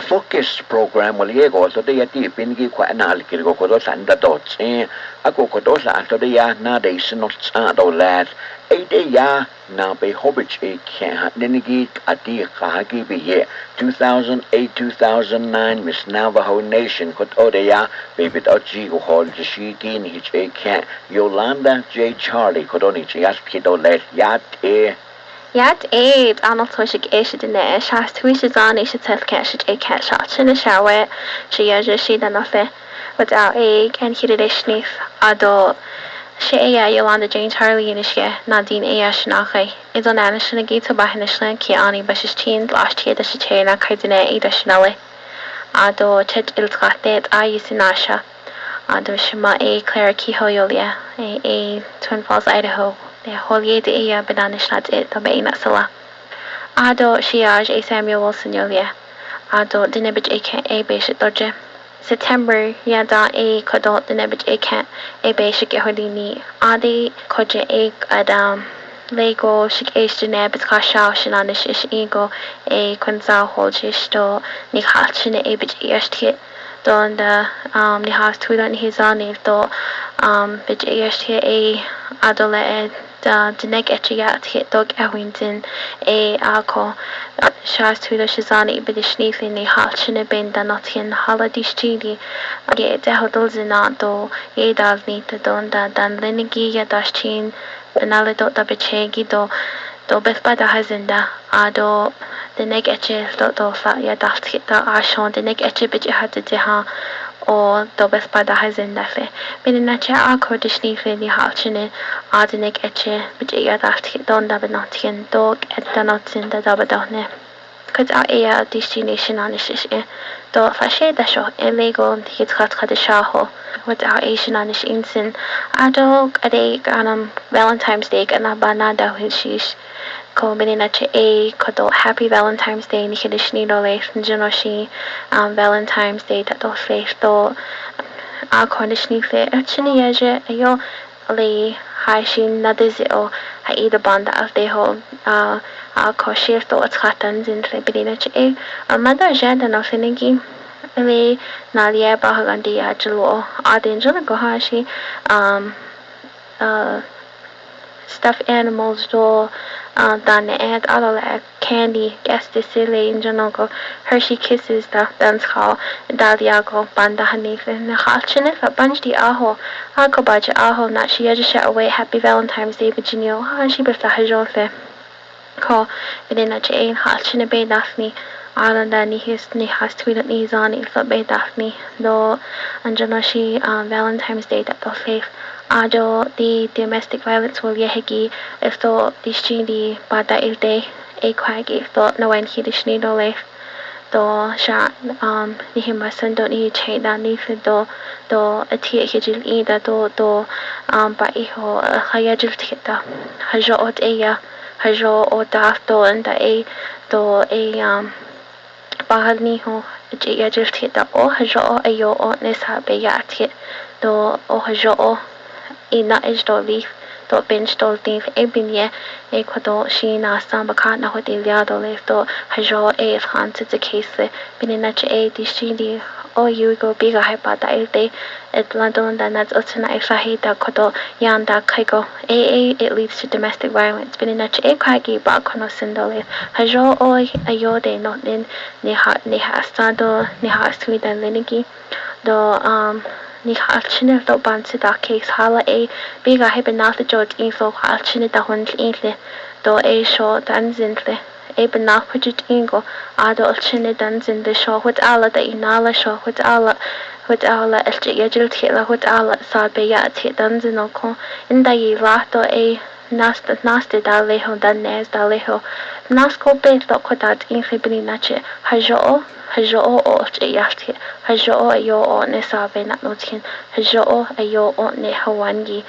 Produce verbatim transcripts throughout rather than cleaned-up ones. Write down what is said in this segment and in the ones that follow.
Focus program wal ye ko to de ya ti pin ki khwa na al kil ko ko do san da do che. Ako ko do sa to de ya na de sin no cha do lat. Ei de ya na pe ho be che khe ha ne ni ki a ti ka ha ki be ye. Two thousand eight, two thousand nine Miss Navajo Nation ko to de ya pe pe to ji ko hol ji shi ki ni che khe. Yolanda J Charlie ko do ni che ya ki do lat ya te. Yat e, Donald Toshik e shi dine, sha tui shi zani shi tel kat shi e kat sha chin sha we, shi ya je shi dan ofe. Without e, kan hiri de shnif, ado, shi e ya Yolanda Jane Charlie ni shi, Nadine e ya shnakai. Ido na na shnagi to bah na shlan ki ani ba shi chin, last year da shi che na kai dine e da shnale. Ado chet il tlatet a yi sinasha. Ado shima e Claire ki ho yolia, e, e Twin Falls, Idaho. De holie de e ya bedan shlat e to be ina sala. Ado shiaj e Samuel Wilson yolia. Ado dine bich e ke e be shit doje. September ya da e kodo dine bich e ke e be shik e holini. Adi koje e adam. Lego shik e shine bich ka shao shina nish ish ego e kunza hol jish do ni hal shine e bich e ashtie. Don da, um, ni has tui don hi zani to, um, bich e yash thie e adola e da dinek e chia thie tok e win din e ako. Shas tui do shi zani bich ni fi ni hal shine ben da not hin hala dish chi di. Age e te hodol zina to e dal ni te don da dan lenigi ya dash chin. Benale do da biche gi do, do beth pa da hazinda, a do, dinek eche do do fa ya da thit da a shon, dinek eche bich ha te te ha, o do beth pa da hazinda fe. Bini na che a ko dish ni fe ni hal chine, a dinek eche bich ya da thit don da benot tien do, et da not zin da da ba do ne. Khat a e a destination an ish ish e. Do fa she da sho e lego hit khat khat sha ho. Khat a e shin an ish in sin. A do ka de ka nam Valentine's Day ka na ba na da hin shish. Ko bini na che e ko do Happy Valentine's Day ni hin ish ni do le jeno shi, um, Valentine's Day da do fe do. A ko nish ni fe a chini ya je ayo. Le hai shin na de ze o ha i de ban da al de ho, a, a ko shir to at khatan zin le bini na che e, a ma da ja da no se ne gi. Le na lia ba ha gan di a jlo o a den jona ko ha shi, um, uh, stuffed animals do, uh, dan ne et ala le candy, gas de sile in jono ko Hershey Kisses da, dan khao, dalia ko panda hani fe na hal chine fa bunch di aho, ako baje aho na shi ya je sha away Happy Valentine's Day bichinio, ha shi be fa hajo fe. Ko bini na che e hal chine be daf ni, ala da ni his ni has tui ni zani fa be daf ni, do an jono shi, uh, Valentine's Day da do fe. A do di domestic violence wal ye hegi, if do di shi di ba da il de, e kwa gi if do na wan hi di shni do le. Do sha, um, ni him ma san do ni che da ni fe do, do a ti he jil i da do, do, um, ba i ho, uh, ha ya jil ti da. Ha jo o te ya, ha jo o da do an da e, do e, um, ba hal ni ho, che ya jil ti da o, ha jo o a yo o ne sa be ya ti do, o ha jo o. Ina ej do lif, do bench do lif, e bin ye, e ko do shi na sam ba kha na ho di lia do lif do, ha jo e fan se se case le, bini na che e di shi di, o yu go bi ga hai pa da il de, et la don da na zot na e fa he da ko do, yan da kai go, e, e, it leads to domestic violence, bini na che e kai gi ba ko no sin do lif, ha jo o, a yo de no nin, ni ha, ni ha sa do, ni ha sui da le ni gi. Do, um, ni hal chine do ban si da case hala e, bi ga he benal te jot in fo hal chine da hun in le. Do e sho dan zin le. E benal pu jit in go, a do al chine dan zin le sho, hut ala da inala sho, hut ala, hut ala el che ya jil te la, hut ala sa be ya te dan zin o ko. In da yi la do e, Nas, nas te da le ho, dan nes da le ho. Nas ko pe to ko da in fe bini na che. Ha jo o, ha jo o o che ya te. Ha jo o a yo o ne sa ve na no chin. Ha jo o a yo o ne ha wan gi.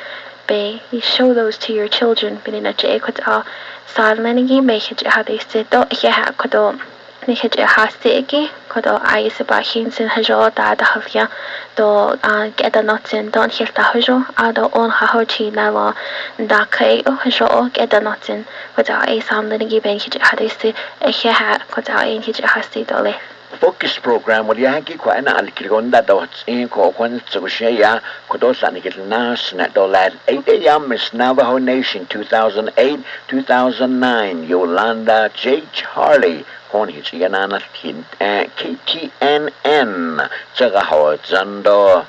Be, you show those to your children. Bini na che ko ta. Sa le ni gi me che ha de se to, ya ha ko do. Ni hej e ha se ki, ko do ai se ba hin sin ha jo da da ha fia. Do, ah, ke da not sin don hil da ha jo, a do on ha ho chi na lo. Da kai o ha jo o ke da not sin. Ko da ai sam le ni gi ben hej e ha de se, e he ha, ko da ai hej e ha se do le. Focus Program waliya haki kwa ena al kirgonda do tsing ko kwan tsushaya kudo sa ni kitna sna do lad eight A M Miss Navajo Nation two thousand eight, two thousand nine, Yolanda J Charlie, kon hi chiana na tin, eh, K T N N, tsaga ho zando.